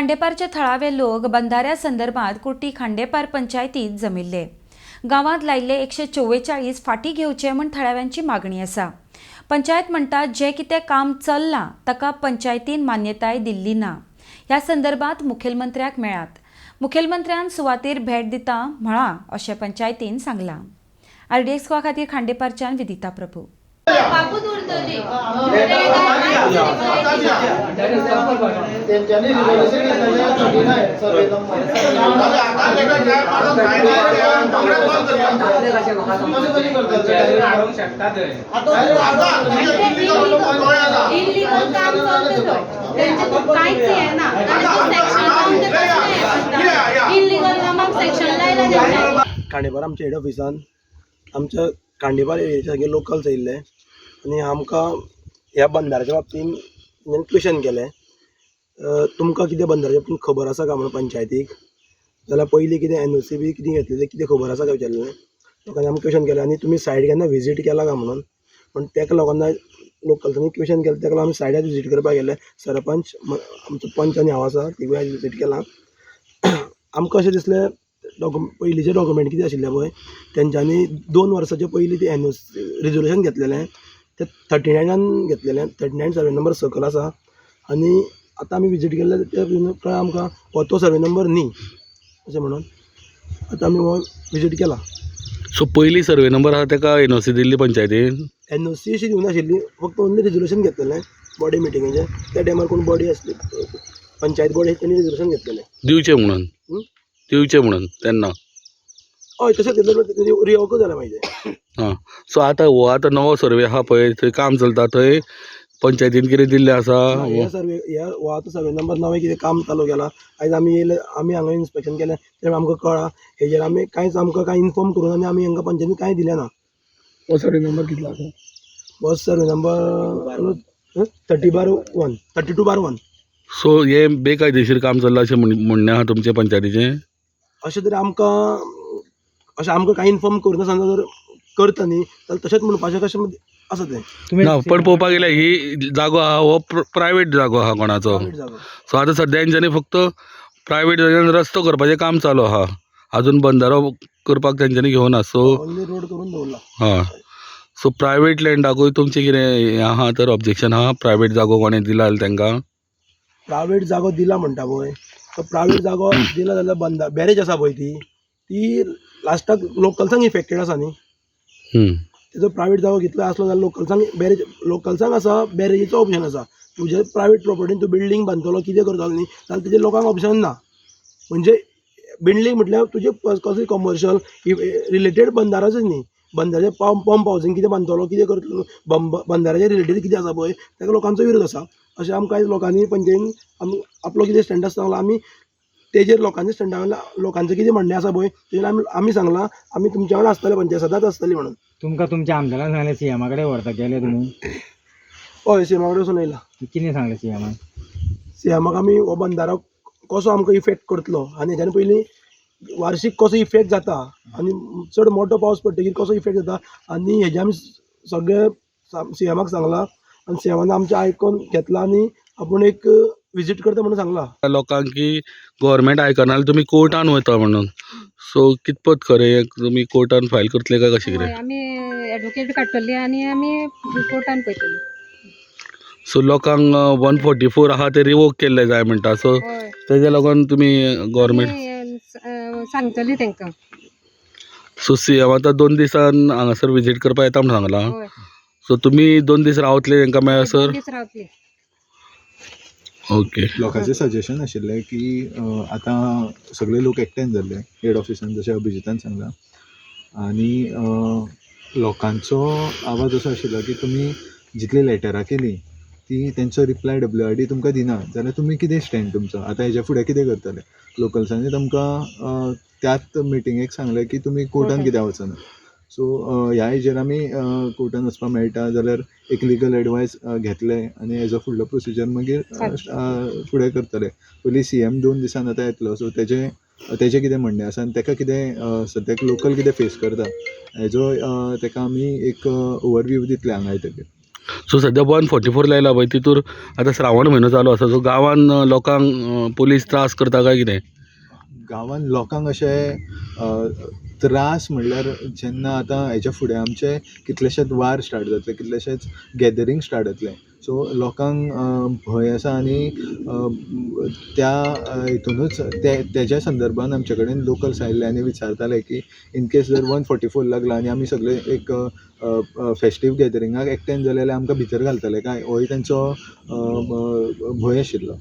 खांडेपारचे थळावे लोक बंधाऱ्या संदर्भात कुर्टी खांडेपार पंचायतीत जमिल्ले. गांवांत लायिल्ले 144 फाटी घेवचे म्हूण थळाव्यांची मागणी आसा. पंचायत म्हणटा जे कितें काम चल्लां ताका पंचायतीन मान्यताय दिल्ली ना. ह्या संदर्भात मुखेलमंत्र्याक मेळात. मुखेलमंत्र्यान सुवातेर भेट दिता म्हळां अशें पंचायतीन सांगलां. आरडीएक्स गोवा खातीर खांडेपारच्यान विदिता प्रभू. बापूच उरतली. तेंच्यांनी रिझोल्युशन घेतलेलें 39 सर्वे नंबर. कशें तरी करतले. हाडूंक शकता थंय. इलिगल काम चलता तो, तेंचे कांयच हें ना. सेक्शन लावन ते कसलें हें करता? इलिगल कामाक सेक्शन लायला तेंच्यांनी. खांडेपार आमच्या हेड ऑफिसान आमच्या खांडेपार एरियेचे सगळे लोकल्स येयल्ले आनी आमकां ह्या बंदाऱ्याच्या बाबतीन तेंच्यांनी क्वेशन केलें, तुमकां कितें बंदाऱ्याच्या बाबतीन खबर आसा काय म्हणून पंचायतीक. जाल्यार पयलीं कितें एनओसी बी कितें घेतलेलें कितें खबर आसा काय विचारलें लोकांनी. आमकां क्वेशन केलें आनी तुमी सायड केन्ना विजीट केला काय म्हणून. पूण तेका लोकांना लोकल्सांनी क्वेशन केलें, तेका लागून आमी सायडार विजीट करपाक गेले. सरपंच, आमचो पंच आनी हांव आसा, तिगूय आयज विजीट केलां. आमकां अशें दिसलें, पयलींचे डॉक्युमेंट कितें आशिल्ले पळय, तेंच्यांनी 2 वर्साचे पयलीं ते एनओसी रिजोल्युशन घेतलेलें, ते 39 घेतलेलें. 39 सर्वे नंबर सकयल आसा आनी आतां आमी विजीट केल्ले ते कळ्ळें आमकां हो तो सर्वे नंबर न्ही अशें म्हणून आतां आमी हो विजीट केला. सो पयली सर्वे नंबर आसा तेका एनओसी दिल्ली पंचायतीन? एनओसी अशी दिवंक नाशिल्ली, फक्त ओन्ली रिजोल्युशन घेतलेलें बॉडी मिटिंगेचें. त्या टायमार कोण बॉडी आसली, पंचायत बॉडी, तेणी रिजोल्युशन घेतलेलें दिवचें म्हणून. दिवचें म्हणून तेन्ना. हय, तशें घेतलें, रिवोकूय जालें मागीर. आं, सो आतां हो आतां नवो सर्वे आहा पळय, थंय काम चलता, थंय पंचायतीन कितें दिल्लें आसा? ह्या सर्वे ह्या हो आतां सर्वे नंबर नवें कितें काम चालू केलां. आयज आमी येयले, आमी हांगा इन्स्पेक्शन केलें तेन्ना आमकां कळ्ळां. हेजेर आमी कांयच आमकां कांय इन्फॉर्म करूं ना आनी आमी हांकां पंचायतीन कांय दिलें ना. हो सर्वे नंबर कितलो आसा? हो सर्वे नंबर 30/1, 32/1. सो हे बेकायदेशीर काम चल्लां अशें म्हणणें आहा तुमचें पंचायतीचें? अशें तरी आमकां अशें आमकां कांय इन्फॉर्म करूं नासतना जर करता न्ही जाल्यार तशेंच म्हणपाचें कशें आसा तें. ना, पण पळोवपाक गेल्यार ही जागो आहा हो प्रायवेट जागो आहा कोणाचो. प्रायवेट जागो. सो आतां सद्या हेंच्यांनी फक्त प्रायवेट जाग्यान रस्तो करपाचें काम चालू आहा, आजून बंदारो करपाक तेंच्यांनी घेवना. सो ओन्ली रोड करून दवरला. हां, सो प्रायवेट लँडाकूय तुमचें कितें हें आहा तर ऑब्जेक्शन आहा? प्रायवेट जागो कोणें दिला जाल्यार तेंकां? प्रायवेट जागो दिला म्हणटा पळय, तो प्रायवेट जागो दिला जाल्यार बंदा बॅरेज आसा पळय ती लास्टाक लोकल्सांक इफेक्टेड आसा न्ही. तेजो प्रायवेट जागो घेतलो आसलो जाल्यार लोकल्सांक बॅरेज, लोकल्सांक आसा बॅरेजीचो ऑप्शन आसा. तुजे प्रायवेट प्रॉपर्टीन तूं बिल्डींग बांदतलो कितें करतलो न्ही जाल्यार तेजेर लोकांक ऑप्शन ना. म्हणजे बिल्डींग म्हटल्यार तुजे कसले कमर्शियल रिलेटेड बंदाराचेच न्ही, बंदाराचे पंप हावजींग कितें बांदतलो कितें करतलो, बंदाराचे रिलेटेड कितें आसा पळय ताका लोकांचो विरोध आसा. अशें आमकां आयज लोकांनी पंचायतीन आमी आपलो कितें स्टँड आसा सांगलां, आमी तेजेर लोकांचे स्टँडा वयल्यान लोकांचें कितें म्हणणें आसा पळय तेजेर आमी सांगलां आमी तुमच्या वांगडा आसतले, पंचायत सदांच आसतली म्हणून. तुमकां तुमच्या आमदारान सांगलें सीएमा कडेन व्हरता, गेले तुमी? हय, सीएमा कडेन वचून येयला. कितें सांगलें सीएमान? सीएमाक आमी हो बंदारो कसो आमकां इफेक्ट करतलो आनी हेज्यान पयलीं वार्शीक कसो इफेक्ट जाता आनी चड मोटो पावस पडटकीर कसो इफेक्ट जाता आनी हेजें आमी सगळें सीएमाक सांगलां आनी सीएमान आमचें आयकोन घेतलां आनी आपूण एक विजीट करता म्हणून सांगलां. लोकांक की गव्हर्मेंट आयकना जाल्यार तुमी कोर्टान वयता म्हणून, सो कितपत खरें, तुमी कोर्टान फायल करतले काय कशें कितें? आमी एडवोकेट काडटली आनी आमी कोर्टान पळयतली. सो लोकांक 144 आहा ते रिवोक केल्ले जाय म्हणटा, सो तेज्या लागून तुमी गव्हर्मेंट सांगतली तांकां. सो सीएम आतां 2 दिसान हांगासर विजीट करपाक येता म्हूण सांगलां, सो तुमी 2 दीस रावतले तांकां मेळसर? 2 दीस रावतली. ओके. लोकांचें सजेशन आशिल्लें की आतां सगळे लोक एकठांय जाल्ले हेड ऑफिसान, जशें अभिजितान सांगलां, आनी लोकांचो आवाज असो आशिल्लो की तुमी जितली लेटरां केली ती तेंचो रिप्लाय WRD तुमकां दिना जाल्यार तुमी कितें स्टँड तुमचो, आतां हेज्या फुडें कितें करतले? लोकल्सांनी तुमकां त्याच मिटिंगेक सांगलें की तुमी कोर्टान कित्याक वचना. सो ह्या हेजेर आमी कोर्टान वचपाक मेळटा जाल्यार एक लिगल एडवायस घेतले आनी हेजो फुडलो प्रोसिजर मागीर फुडें करतले. पयलीं सीएम 2 दिसान आतां येतलो, सो तेजें कितें म्हणणें आसा आनी तेका कितें सद्याक लोकल कितें फेस करता हेजो तेका आमी एक ओवरव्यू दितले हांगा येतकीर. सो सद्या 144 लायला पळय तितूर आतां श्रावण म्हयनो चालू आसा, सो गांवान लोकांक पोलीस त्रास करता काय कितें? गांवांत लोकांक अशे त्रास म्हणल्यार जेन्ना आतां हेच्या फुडें आमचे कितलेशेच वार स्टार्ट जातले, कितलेशेच गॅदरींग स्टार्ट जातले, सो लोकांक भंय आसा आनी त्या हितुनूच ते तेज्या संदर्भान आमचे कडेन लोकल्स आयिल्ले आनी विचारताले की इनकेस जर 144 लागला आनी आमी सगळे एक फेस्टीव गॅदरिंगाक एकठांय जाले जाल्यार आमकां भितर घालतले काय, होय तेंचो भंय आशिल्लो.